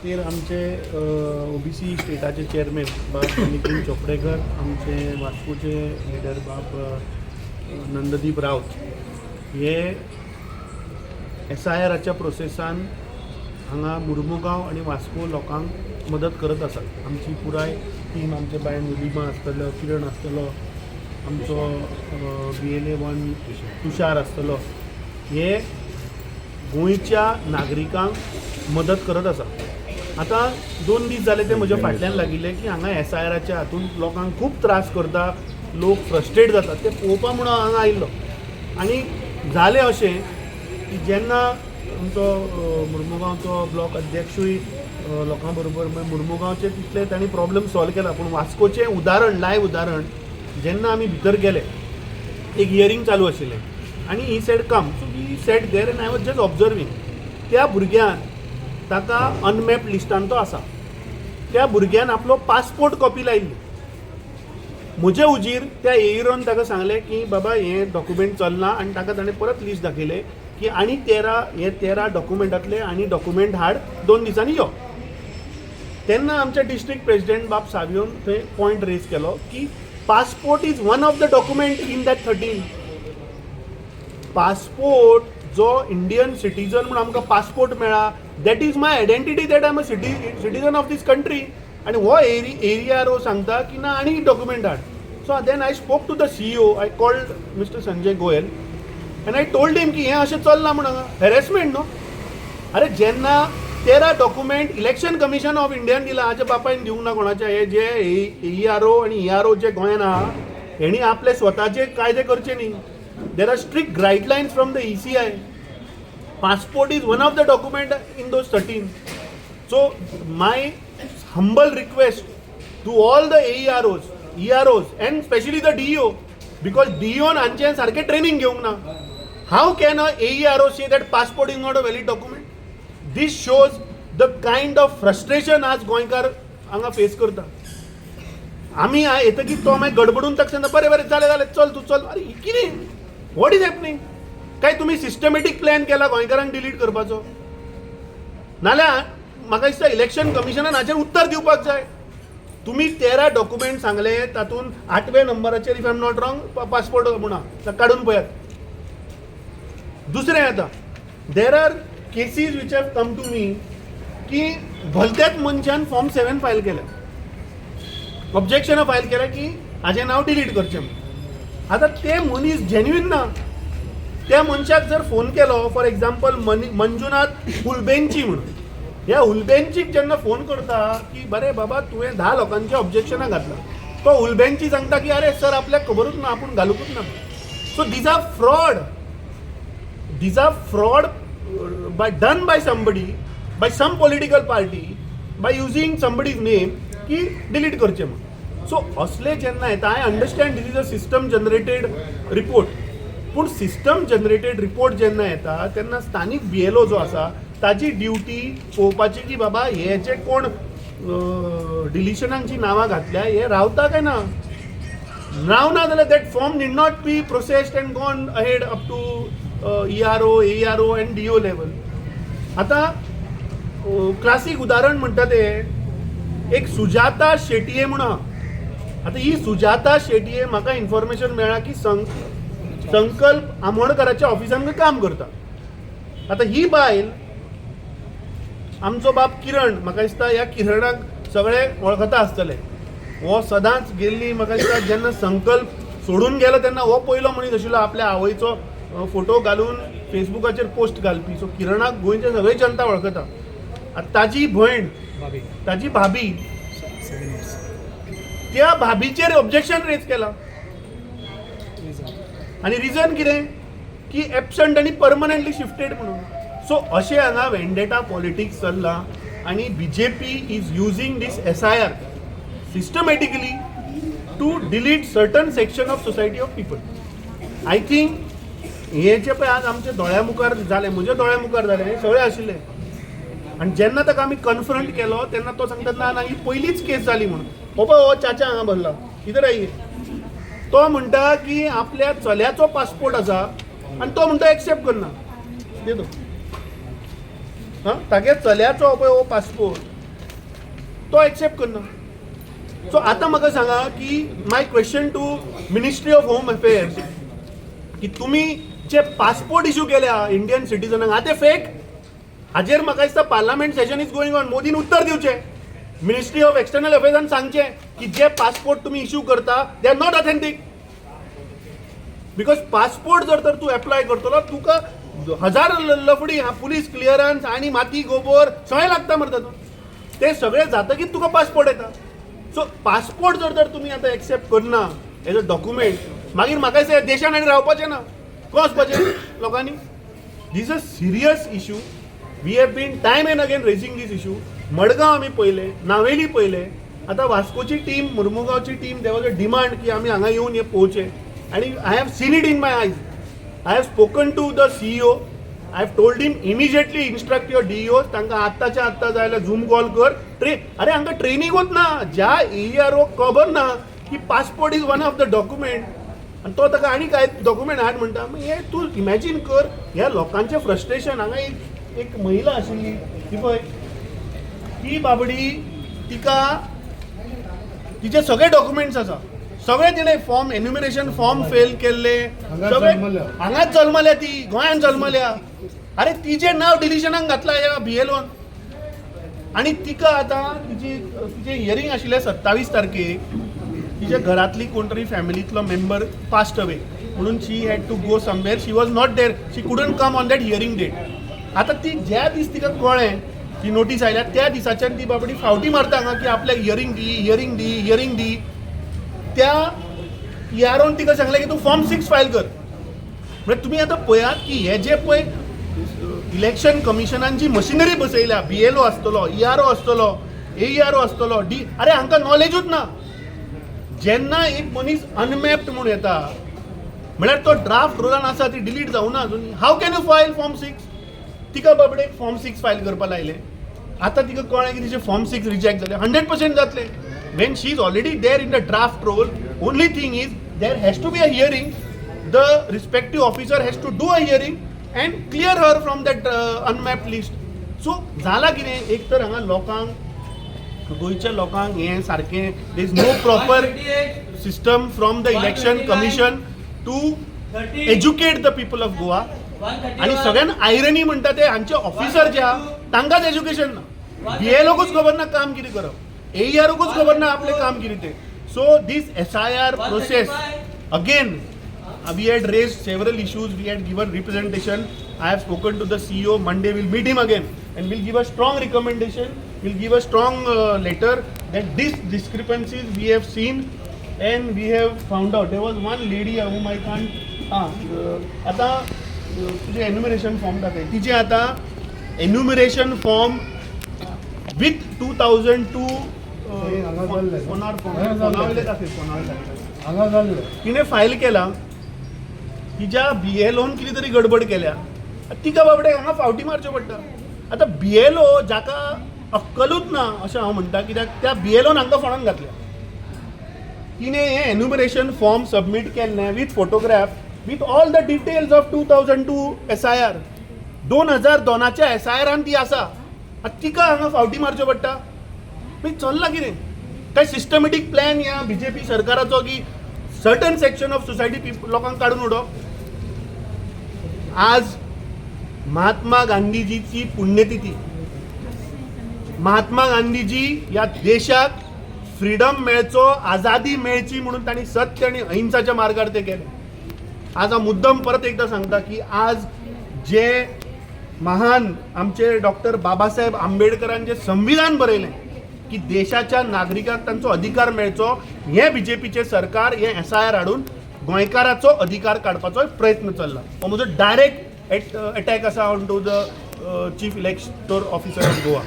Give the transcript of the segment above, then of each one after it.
खातीर आमचे OBC स्टेटाचे chairman बाब नितीन चोपडेकर, आमचे वास्कोचे लिडर बाब नंददीप रावत हे एसआयआराच्या प्रोसेसान हांगा मुर्मुगांव आनी वास्को लोकांक मदत करत आसात. आमची पुराय टीम, आमचे बाय निलिमा आसतलो, किरण आसतलो, आमचो बीएलए 1 तुषार आसतलो, हे गोंयच्या नागरिकांक मदत करत आसा. आतां 2 दीस जाले ते म्हज्या फाटल्यान लागिल्ले की हांगा एसआयआराच्या हातून लोकांक खूब त्रास करता, लोक फ्रस्ट्रेट जातात. ते पळोवपा म्हणून हांगा आयिल्लो आनी जालें अशें की जेन्ना आमचो मुर्मुगांवचो ब्लॉक अध्यक्षूय लोकां बरोबर, मागीर मुर्मुगांवचे तितले तांणी प्रॉब्लम सॉल्व केला, पूण वास्कोचें उदाहरण, लायव उदाहरण, जेन्ना आमी भितर गेले, एक हियरींग चालू आशिल्लें आनी he said, "Come." So we sat there and I was just observing. त्या भुरग्यान, ताका अनमॅप लिस्टान तो आसा, त्या भुरग्यान आपलो पासपोर्ट कॉपी लायिल्ली. म्हजे हुजीर त्या एईआरओन ताका सांगलें की बाबा, हें डॉक्युमेंट चलना आनी ताका ताणें परत लिस्ट दाखयलें की आनी 13, हे 13 डॉक्युमेंटांतले आनी डॉक्युमेंट हाड, 2 दिसांनी यो. तेन्ना आमच्या डिस्ट्रिक्ट प्रेसिडेंट बाब सावियोन थंय पॉयंट रेज केलो की passport is one of the document in that 13. Passport जो इंडियन सिटीजन म्हणून आमकां पासपोर्ट मेळ्ळा, that is my identity, that I am a citizen of this country. आनी हो एईआरओ सांगता की ना, आनी डॉक्युमेंट हाड. So then I spoke to the CEO. I called Mr. Sanjay Goyal and I told him की हें अशें चल्लां म्हूण हांगा हॅरेसमेंट न्हू. अरे, जेन्ना 13 डॉक्युमेंट इलेक्शन कमिशन ऑफ इंडियान दिला, हाच्या बापायन दिवंक ना कोणाच्या. हे जे एईआरओ आनी ईआरओ जे गोंयान आहा, हेणी आपले स्वताचे कायदे करचे न्ही. There are strict guidelines from the ECI. Passport is one of the document in those 13. So my humble request to all the AEROs, EROs and specially the DEO, because DEO हांचे सारकें training घेवंक ना. How can a AERO say that passport is not a valid document? This shows the kind of frustration आज गोंयकार हांगा face करता. आमी येतकीर तो मागीर गडबडून ताका सांगता, "बरें बरें, जालें जालें, चल तूं चल." अरे, कितें, what is happening? काय तुमी सिस्टमॅटीक प्लॅन केला गोंयकारांक डिलीट करपाचो? नाल्यार म्हाका दिसता इलेक्शन कमिशनान हाचेर उत्तर दिवपाक जाय. तुमी 13 डॉक्युमेंट सांगले, तातूंत आठव्या नंबराचेर, if I am not wrong, passport म्हणा, काडून पळयात. दुसरें, आतां there are cases which have come to me की भलत्याच मनशान फॉर्म 7 फायल केल्या, ऑब्जेक्शनां फायल केल्या की हाजें नांव डिलीट करचें म्हणून. आतां ते मनीस जेन्युइन ना. त्या मनशाक जर फोन केलो, फॉर एग्जाम्पल मंजुनाथ हुलबेंची म्हणून, ह्या हुलबेंचीक जेन्ना फोन करता की बरें बाबा, तुवें 10 लोकांच्या ऑब्जेक्शनां घातलां, तो हुलबेंची सांगता की अरे सर, आपल्याक खबरूच ना, आपूण घालूंकूच ना. So these are fraud. These are fraud by done by somebody, by some political party, by using somebody's name की डिलीट करचें म्हणून. सो असले जेन्ना येता, I understand this is a system generated report, पूण सिस्टम जनरेटेड रिपोर्ट जेन्ना येता तेन्ना स्थानीक बीएलओ जो आसा ताजी ड्युटी पळोवपाची की बाबा, हे जे कोण डिलिशनाक जी नांवां घातल्या, हे रावता काय ना. रावना जाल्यार that form need not be processed and gone ahead up to ERO, AERO and DEO level. आतां क्लासीक उदाहरण म्हणटा ते एक सुजाता शेटये म्हणून आहा. आतां ही सुजाता शेटये, म्हाका इन्फॉर्मेशन मेळ्ळां की संकल्प आमोणकराच्या ऑफिसान काम करता. आतां ही बायल, आमचो बाब किरण, म्हाका दिसता ह्या किरणाक सगळे वळखता आसतले. हो सदांच गेल्ली, म्हाका दिसता जेन्ना संकल्प सोडून गेलो तेन्ना हो पयलो मनीस आशिल्लो आपल्या आवयचो फोटो घालून फेसबुकाचेर पोस्ट घालपी. सो किरणाक गोंयचे सगळी जनता वळखता. आतां ताजी भयण, भाभी. ताजी भाभी, 7 इयर्स. त्या भाभीचेर ऑब्जेक्शन रेज केला आनी रिजन कितें की एबसंट आनी परमनंटली शिफ्टेड म्हणून. सो अशें हांगा वेंडेटा पॉलिटिक्स चल्लां आनी BJP is using this SIR systematically to delete certain section of society, of people. I think हें जें पळय आज आमच्या दोळ्या मुखार जालें, म्हज्या दोळ्या मुखार जालें, हें सगळें आशिल्लें आनी जेन्ना ताका आमी कन्फ्रंट केलो तेन्ना तो सांगता, ना ना, ही पयलीच केस जाली म्हणून. हो पळय, हो चाचा हांगा भरला, कितें आयी, तो म्हणटा की आपल्या चल्याचो पासपोर्ट आसा आनी तो म्हणटा एक्सेप्ट करना. दे तो. हां, तागे चल्याचो हो पळय हो पासपोर्ट. तो एक्सेप्ट करना. सो आतां म्हाका सांगा की my question to Ministry of Home Affairs की तुमी जे पासपोर्ट इशू केल्या इंडियन सिटीजनांक, हा ते फेक. हाजेर म्हाका दिसता Parliament session is going on, मोदीन उत्तर दिवचें, मिनिस्ट्री ऑफ एक्सटर्नल अफेर्सान सांगचें की जे पासपोर्ट तुमी इशू करता, they are not authentic, because passport जर तर तूं एप्लाय करतलो, तुका हजार लफडी, पुलीस क्लियरन्स आनी माती गोबोर सगळें लागता मरे तातूंत. ते सगळें जातकीच तुका पासपोर्ट येता. सो पासपोर्ट जर तर तुमी आतां एक्सेप्ट करना एज अ डॉक्युमेंट, मागीर म्हाका दिसता देशान आनी रावपाचें ना. खंय वचपाचें लोकांनी? This a serious issue. We have been time and again raising this issue. Madgaon आमी पळयलें, नावेली पळयलें, आतां वास्कोची team, मुर्मुगांवची team, there was a demand की आमी हांगा येवन हें पळोवचें आनी I have seen it in my eyes. I have spoken to the CEO. I have told him, immediately instruct your DEO. तांकां आत्ताच्या आत्ता जाय जाल्यार झूम कॉल कर. ट्रे अरे, हांकां ट्रेनिंगूच ना. ज्या एईआरओ खबर ना की passport is one of the document आनी तो ताका आनी कांय डॉक्युमेंट हाड म्हणटा. मागीर हें तूं इमॅजीन कर ह्या लोकांचें फ्रस्ट्रेशन. हांगा एक एक महिला आशिल्ली, ती पळय, ती बाबडी, तिका तिचे सगळे डॉक्युमेंट्स आसा, सगळे तिणें फॉर्म, एन्युमरेशन फॉर्म फिल केल्ले. हांगाच सगळे. जल्मल्या. हांगाच जल्मल्या ती, गोंयांत जल्मल्या. अरे, तिजें नांव डिलिशनाक घातलां ह्या बीएलओन आनी तिका आतां तिजी तिजें हियरींग आशिल्लें 27 तारखेक. तिच्या घरातली कोण तरी फॅमिलीतलो मेंबर पास्ट अवे म्हणून she had to go somewhere. She was not there. She couldn't come on that hearing date. आतां ती ज्या दीस तिका कळ्ळें ती नोटीस आयल्या, त्या दिसाच्यान ती बाबडी फावटी मारता हांगा की आपल्याक हियरींग दी, हियरींग दी, हियरींग दी. त्या इआरओन तिका सांगलें की तूं फॉर्म 6 फायल कर. म्हणजे तुमी आतां पळयात की हे जे पळय इलेक्शन कमिशनान जी मशिनरी बसयल्या, बीएलओ आसतलो, इआरओ आसतलो, एईआरओ आसतलो, डी, अरे हांकां नॉलेजूच ना. जेन्ना एक मनीस अनमॅप्ड म्हूण येता, म्हळ्यार तो ड्राफ्ट रोलान आसा, ती डिलीट जावना अजून, how can you file form 6? तिका बाबडेक फॉर्म 6 फायल करपा लायलें. आतां तिका कळ्ळें की तिचे फॉर्म 6 रिजेक्ट जाले, 100% जातले, when she is already there in the draft roll. Only thing is there has to be a hearing. The respective officer has to do a hearing and clear her from that unmapped list. So जाला कितें, एक तर हांगा लोकांक, गोंयच्या लोकांक हें सारकें, there is no proper system from the Election Commission to educate the people of Goa. आणि सगळ्यान आयरनी म्हणटा ते हांचे ऑफिसर जे आहा, तांकांच एज्युकेशन ना. बीएलओकूच खबर ना काम कितें करप, एईआरओकूच खबर ना आपलें काम कितें तें. So this SIR process, again we had raised several issues, we had given representation. I have spoken to the CEO. Monday we'll meet him again and we'll give a strong recommendation, we'll give a strong letter that these discrepancies we have seen and we have found out. There was one lady whom I can't, ah, आता तुझे enumeration form दाखय. तिचे आता enumeration form with 2002 हे हांगा जाल्लें. फोनार form हांगा जाल्लें. फोना वयले दाखय, फोना वयले दाखय. हांगा जाल्लें. तिणे फायल केला, तिच्या बीएलओन कितें तरी गडबड केल्या. तिका बाबडेक हांगा फावटी मारच्यो पडटा. आतां बीएलओ जाका अक्कलूच ना अशें हांव म्हणटा, कित्याक त्या बीएलओन हांकां फोंडान घातल्या. तिणे हें एन्युमरेशन फॉर्म सबमीट केल्लें with photograph, with all the details of 2002 SIR. 2002च्या एसआयआरान ती आसा. आतां तिका हांगा फावटी मारच्यो पडटा. मागीर चल्लां कितें? काय सिस्टमॅटीक प्लॅन ह्या बीजेपी सरकाराचो की सर्टन सेक्शन ऑफ सोसायटी लोकांक काडून उडोवप? आज महात्मा गांधीजीची पुण्यतिथी. महात्मा गांधीजी ह्या देशाक फ्रिडम मेळचो, आझादी मेळची म्हणून तांणी सत्य आणि अहिंसाच्या मार्गार ते गेले. आज हांव मुद्दम परत एकदा सांगता की आज जे महान आमचे डॉक्टर बाबासाहेब आंबेडकरान जे संविधान बरयलें की देशाच्या नागरिकांक तांचो अधिकार मेळचो, हें बीजेपीचें सरकार हें एसआयआर हाडून गोंयकाराचो अधिकार काडपाचो प्रयत्न चल्ला. हो म्हजो डायरेक्ट एटॅक आसा on to the Chief Elector Officer of Goa.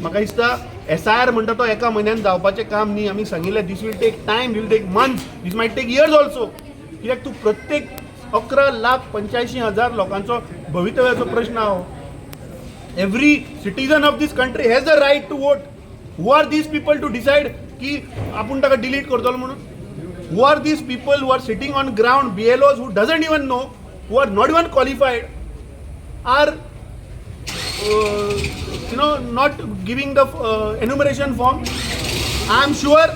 म्हाका दिसता एसआयआर म्हणटा तो एका म्हयन्यान जावपाचें काम न्ही. आमी सांगिल्लें, this will take time, will take months, this might take years also, कित्याक तूं प्रत्येक 11,85,000 लोकांचो भवितव्याचो प्रश्न आहो. Every citizen of this country has the right to vote. Who are these people to decide की आपूण ताका डिलीट करतलो म्हणून? Who are these people who are sitting on ground, BLOs who doesn't even know, who are not even qualified, are not giving the enumeration form? I am sure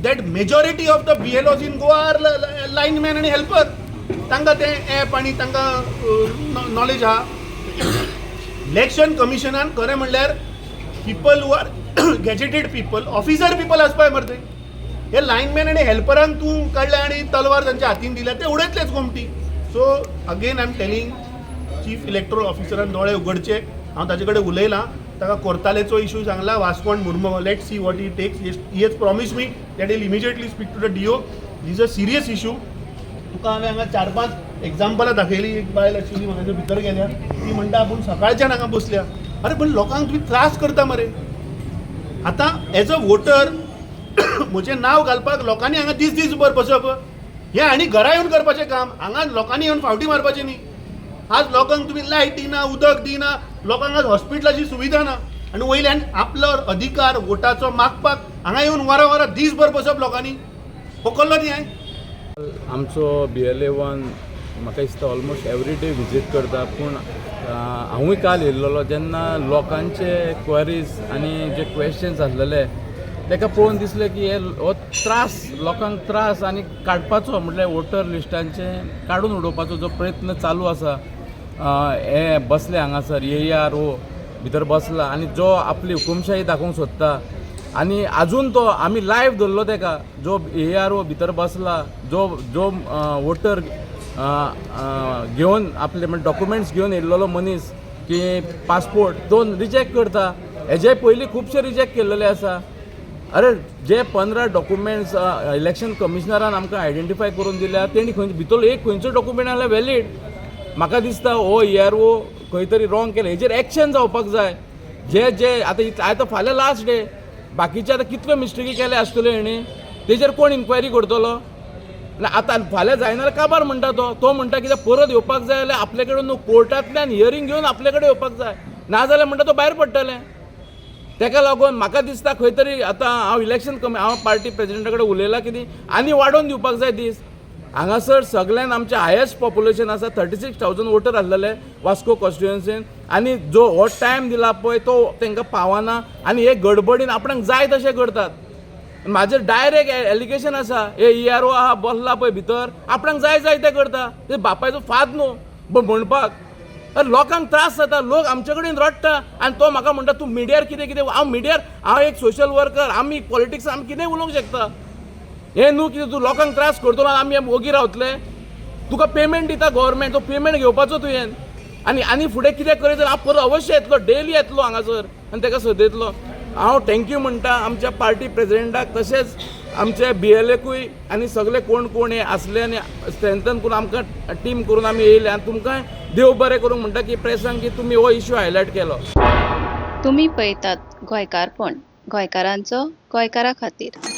that majority of the BLOs in Goa are lineman आनी helper. तांकां तें app आनी तांकां knowledge आहा. Election कमिशनान खरें म्हणल्यार people who are gazetted people, officer people आसपाक मरे थंय. हे लायनमॅन आनी हेल्परांक तूं काडले आनी तलवार तांच्या हातीन दिल्या, ते उडयतलेच गोमटी. So again I am telling, chief electoral ऑफिसरान दोळे उगडचे. हांव ताचे कडेन उलयलां, ताका कोर्तालेचो इशू सांगला, वास्को आनी Mormugao. Let see what he takes. He has promise me that he'll immediately speak to the DO. Is a serious issue. तुका हांवें हांगा चार पांच एग्जाम्पलां दाखयली. एक बायल आशिल्ली म्हाका भितर गेल्या, ती म्हणटा आपूण सकाळच्यान हांगा बसल्या. अरे, पण लोकांक तुमी त्रास करता मरे. आतां एज अ वोटर म्हजें नांव घालपाक लोकांनी हांगा दीस दीसभर बसप हें आनी घरा येवन करपाचें काम. हांगा लोकांनी येवन फावटी मारपाचें न्ही. आज लोकांक तुमी लायट दिना, उदक दिना, लोकांक आज हॉस्पिटलाची सुविधा ना आनी वयल्यान आपलो अधिकार वोटाचो मागपाक हांगा येवन वरां वरां दीसभर बसप लोकांनी, होकल्लो न्ही हांवें. आमचो बीएलए 1 म्हाका दिसता ऑलमोस्ट एवरी डे विजीट करता, पूण हांवूय काल येयल्लोलो जेन्ना लोकांचे क्वेरीज आनी जे क्वेश्चन्स आसलेले ताका पळोवन दिसलें की हे हो त्रास, लोकांक त्रास आनी काडपाचो, म्हटल्यार वोटर लिस्टांचे काडून उडोवपाचो जो प्रयत्न चालू आसा. हे बसले हांगासर एआरओ भितर बसला आनी जो आपली हुकुमशाही दाखोवंक सोदता आनी आजून तो आमी लायव्ह धरलो तेका. जो एआरओ भितर बसला, जो जो वोटर घेवन आपले म्हणजे डॉक्युमेंट्स घेवन येयल्लोलो मनीस की पासपोर्ट तो रिजेक्ट करता. हेजे पयलीं खुबशे रिजेक्ट केल्लेले आसा. अरे, जे 15 डॉक्युमेंट्स इलेक्शन कमिशनरान आमकां आयडेंटिफाय करून दिल्या, तेणी खंय भितर एक खंयचो डॉक्युमेंट जाल्यार व्हॅलीड? म्हाका दिसता हो एआरओ खंय तरी रॉंग केलें. हेजेर एक्शन जावपाक जाय. जे जे आतां आतां फाल्यां लास्ट डे. बाकीचे आतां कितल्यो मिस्टेकी केल्या आसतल्यो हेणी, तेजेर कोण इन्क्वायरी करतलो? ना आतां फाल्यां जायना जाल्यार काबार म्हणटा तो. तो म्हणटा कित्याक परत येवपाक जाय जाल्यार आपले कडेन न्हू, कोर्टांतल्यान हियरींग घेवन आपले कडेन येवपाक जाय, नाजाल्यार म्हणटा तो भायर पडटलें. तेका लागून म्हाका दिसता खंय तरी आतां हांव इलेक्शन कमी हांव पार्टी प्रेजिडेंटा कडेन उलयलां, कितें आनी वाडोवन दिवपाक जाय दीस. हांगासर सगळ्यान आमचें हायेस्ट पॉप्युलेशन आसा, 36,000 वोटर आसलेले वास्को कॉन्स्टिट्युएन्सीन आनी जो हो टायम दिला पळय तो तांकां पावना आनी हे गडबडीन आपणाक जाय तशें करतात. म्हाजेर डायरेक्ट एलिगेशन आसा, हे ईआरओ आहा बसला पळय भितर, आपणाक जाय जाय तें करता. ते बापायचो फाद न्हू म्हणपाक. अरे, लोकांक त्रास जाता, लोक आमचे कडेन रडटा आनी तो म्हाका म्हणटा तूं मिडियार कितें कितें. हांव मिडियार, हांव एक सोशल वर्कर, आमी पॉलिटिक्स आमी कितेंय उलोवंक शकता. हें न्हू कितें तूं लोकांक त्रास करतलो आनी आमी ओगी रावतले. तुका पेमेंट दिता गव्हर्मेंट, तो पेमेंट घेवपाचो तुवें. आनी आनी फुडें कितें करीत जाल्यार हांव परत अवश्य येतलो, डेली येतलो हांगासर आनी ताका सदयतलो. हांव thank you म्हणटा आमच्या पार्टी प्रेजिडेंटाक, तशेंच आमचे बीएलएकूय आनी सगळे कोण कोण हे आसले आनी स्ट्रेंथन करून आमकां टीम करून आमी येयले. आनी तुमकां देव बरें करूंक म्हणटा की प्रेसांक की तुमी हो इश्यू हायलायट केलो. तुमी पळयतात गोंयकारपण, गोंयकारांचो गोंयकारा खातीर.